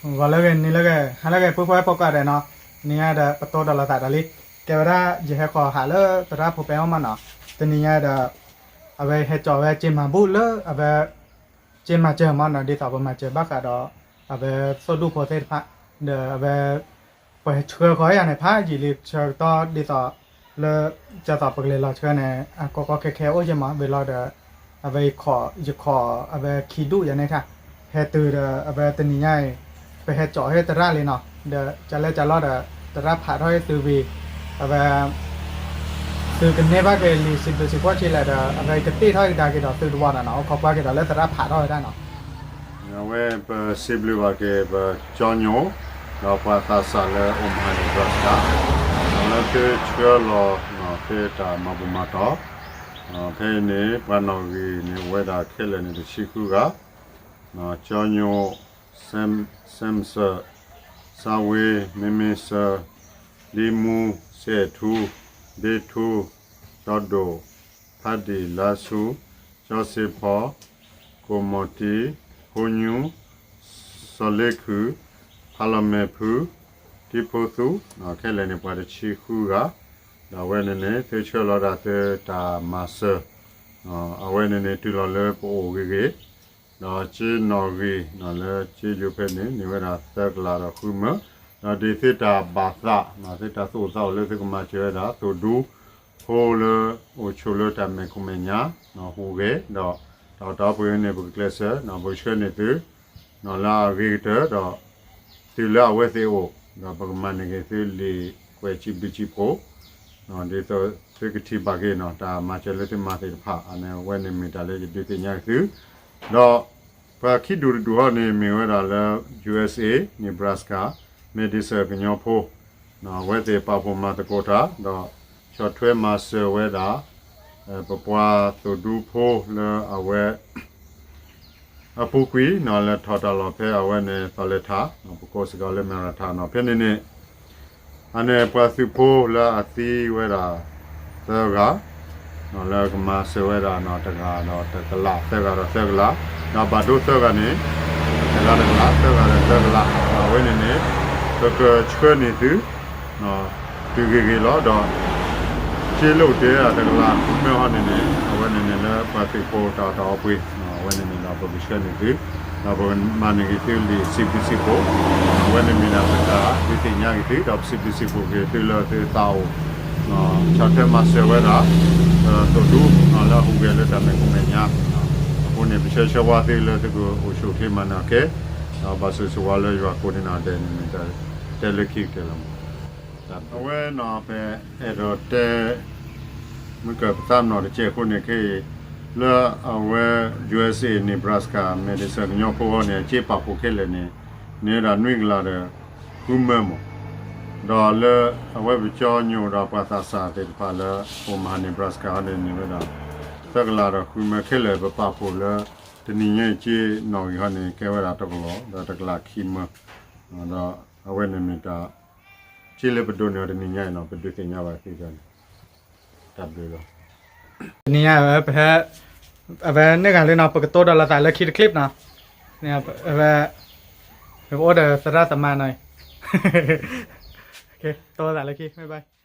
ဂီၤလၢအဂ့ၤ နံၤလၢအဂ့ၤ ဟါလၢအဂ့ၤ ပုၢ်ဖိဝဲၢ်ဖိကိးဂၤဒဲးနီၤ, တနံၤညါဒီး ပတိဒီးလိာ်သးဒီးလံ, ကဲဝဲဒၣ် ယဟဲဃီၤဟးလၢသရၣ်ဖိပဲအီၣ်မးနီၤ, တနံၤညါဒီး အဝဲဟဲစိာ်ဝဲစ့မၤဘူၣ်လၢအဝဲ စ့မၤစၢၤမးနီၤ, ဒ်သိးပမၤစၢၤဘၣ်ဃးဒီး အဝဲသိၣ်ဒူၣ်ဖိသ့ၣ်တဖၣ်, ဒီးအဝဲ ပှၤဟဲဆှၢဃီၤယၤန့ၣ် ဖးယံာ်လံဆၢကတီၢ်ဒ်သိး လၢ ကၢသိးပကလဲၤလီၤဆှၢန့ၣ် အကီကီခဲခဲအိၣ်ယဲၢ်မး, ဝံၤလီၤဒီး အဝဲယခီး ယခီး အဝဲခံဒူၣ်ယၤန့ၣ်ထါ ဟဲတုၤဒီးအဝဲတနံၤညါအံၤ ပဟဲစိာ်ဟ့ၣ်သရၣ်လံနီၤ, ဒီးကလဲကလီၢ်ဒီး သရၣ်ဖးထီၣ်ဟ့ၣ်သုဝံၤ အဝဲ သုကန့ၢ်ဘၣ်က့ၤလံာ်စံးဘျုးစံးဖှိၣ်ဆံးလဲၣ်ဒီး အဝဲကတ့ၢ်ထီၣ်ကဒါက့ၤဒီးသုတဝီနီၤနီၤ, အိၣ်ခိးကွၢ်က့ၤဒီးလၢသရၣ်ဖးထီၣ်ဝဲဒၣ်နီၤ. အဝဲပစံးဘျုးဘၣ်က့ၤ ပကၠီညိၣ် ဒီးပှၤသးစၢ်လၢ Omaha Nebraska ဒီးလၢသုဆှၢလီၤ သုတၢ်မၤဘူၣ်မၤတီၢ်, ဖဲအံၤန့ၣ် ပှၤနီၣ်ဂံၢ်န့ၣ် အိၣ်ဝဲဒၣ်ခဲလၢာ်န့ၣ် တဆံဃုဂၤ, ကၠီညိၣ် Sam- Samson, စၢ်ဝ့ မ့မ့ၢ်စၢ် လံမူ စဲးထူ ဒ့ထူ တီဒိၣ် ဖးဒံၣ် လါဆူ ကၠီစ့ဖီ ကိၣ်မီၣ်တံၢ် ဖိညူ စီၤလ့ခုၣ် ဖးလီၤမဲာ်ဖု တံၤဖိသူ ခဲလၢာ်န့ၣ် ပှၤတဆံဃုဂၤ, ဒီးအဝဲန့ၣ်န့ၣ် သုဆှၢလီၤဒၣ်သုတၢ်မၤစၢၤ, အဝဲန့ၣ်န့ၣ် တုၤလီၤလၢပအိၣ်ဂ့ၤဂ့ၤ, ဒီးကၠ့နီၣ်ဂံၢ်လၢကၠ့ယိၤဖဲန့ၣ် န့ၢ်ဝဲဒၣ်သၢကလးဒီးဃုမၢ, ဒီးဒ်သုတၢ်ဘၣ်သး သုတၢ်သူၣ်အိၣ်သးအိၣ်လၢသုကမၤစၢၤဝဲဒၣ် သိၣ်ဒူဖိလၢအိၣ်ဆိးလၢတၢ်မဲာ်ခိၣ်မဲာ်ညါ ဟူးဂဲၤ ဒီးတၢ်အီၣ်တၢ်အီပှ့ၤန့ၣ် ပကကျဲးစၢး ပကဆှၢန့ၢ်သု လၢအဂ့ၤကတၢၢ်ဒီး တုၤလၢအဝဲသ့ၣ်အိၣ် ဒီးပကမၤန့ၢ်က့ၤသုလံာ်ကွဲးစံးဘျုးစံးဖှိၣ် ဒ်သိးသုကထံၣ်ဘၣ်က့ၤနီၤ တၢ်မၤစၢၤလၢသုမၤသ့ၣ်တဖၣ် အန့ၣ်အဝဲန့ၣ်မ့ၢ်တၢ်လၢယဒုးသ့ၣ်ညါက့ၤသု, ဒီးပှၤခံဒူၣ်တဒူၣ်ဟီန့ၣ် မ့ၢ်ဝဲဒၣ်လၢ ယူၢ်အ့ၣ်စ့ၣ် Nebraska Madison ကညီဖိ အဝဲသ့ၣ်ပာ်ဖှိၣ်မၤသကိးတၢ် ဒီးဆီၣ်ထွဲမၤစၢၤဝဲဒၣ် ပပှၤသိၣ်ဒူဖိလၢအဝဲ အပူၤကွံာ်နီၤ လဲၤထီၣ်တၢ်လီၢ်ဖဲအဝဲန့ၣ် သီလဲၤထၣ် ပကိးစ့ၢ်ကီးလၢမဲၢ်ရၤထၣ်နီၤ ဖဲန့ၣ်န့ၣ် အန့ၣ်ပှၤသုးဖိလၢအသံဝဲဒၣ်သၢဂၤ လၢကမၤစၢၤဝဲဒၣ်နီၤ တဂၤဒီးတကလး သၢဂၤဒီးသၢကလး ဒီးဘၣ်ဒိသၢဂၤန့ၣ် တဂၤတကလး သၢဂၤဒီးသၢကလး အဝဲန့ၣ်န့ၣ် ပကဆှၢန့ၢ်သု တုၤဂ့ၤဂ့ၤလီၤဒီး ကၠ့လိၣ်ကတ့ၢ်အတကလးဃုမၢဟီန့ၣ်န့ၣ် အဝဲန့ၣ်န့ၣ်လၢပှၤသုးဖိတၢ်အီၣ်တၢ်အီပှ့ၤ အဝဲန့ၣ်န့ၣ်ဒီးပကဆှၢန့ၢ်သု ဒီးပကမၤန့ၢ်က့ၤသုလံာ်စံးဘျုးစံးဖှိၣ် အဝဲန့ၣ်မ့ၢ်ဒၣ်ပတၢ်ဒုးသ့ၣ်ညါက့ၤသု ဒီးပစံးဘျုးစံးဖှိၣ်က့ၤသုလၢသုသးအိၣ် ဆီၣ်ထွဲမၤစၢၤဝဲဒၣ် သိၣ်ဒူ လၢအဟူးဂဲၤလၢတၢ်မဲာ်ခိၣ်မဲာ်ညါ အဃိန့ၣ် ပဆၢဆၢဝါသုလၢသုကအိၣ်ဆူၣ်အိၣ်ချ့မၤနၢၤအီၤကဲ ဒီးဘၣ်ဆိၣ်ဂ့ၤဆိၣ်ဝါလၢယွၤကိးန့ၢ်နၤဒဲးန့ၣ်မ့ၢ်တၢ်တဲလၢခံကတၢၢ်လီၤ. အဝဲနီၤ ပအဲၣ်ဒိးတဲ မ့ၢ်ကပသးနီၣ်တကဲးအဃိန့ၣ်ခဲအံၤ လၢအဝဲ ယူၢ်အ့ၣ်စ့ၣ် Nebraska Madison ကညီဖိဃီန့ၣ် အစ့ပာ်ဖှိၣ်ခဲလၢာ်န့ၣ် န့ၢ်ဝဲဒၣ်နွံကလးဒီးဃုမၢမး ဒီးလၢအဝဲပကၠီညိၣ်ဒီးပှၤသးစၢ်သ့ၣ်တဖၣ်လၢ Omaha Nebraska ဟီန့ၣ် န့ၢ်ဝဲဒၣ် သၢကလးဒီးဃုမၢခဲလၢာ် ပပာ်ဖှိၣ်လၢ တနံၤညါအံၤစ့နီၣ်ဂံၢ်ဟီန့ၣ် ကဲဝဲဒၣ်တကလီၢ် ဒီးတကလးခံမၢ ဒီးအဝဲန့ၣ်မ့ၢ်တၢ် စ့လၢပဒိးန့ၢ်အီၤတနံၤညါအံၤနီၤ ပဒုးသ့ၣ်ညါဘၣ်သုန့ၣ် တၢ်ဘျုးလီၤ. တနံၤညါ ပဟဲ အဝဲန့ၢ်ဂၤလံနီၤ ပကတိဒီးလိာ်သးလၢခံတချံၣ်နီၤ အဝဲ ပအိၣ်ဒီးသရၣ်သမါနီၤ တိဒီးလိာ်သးလၢခံ bye bye.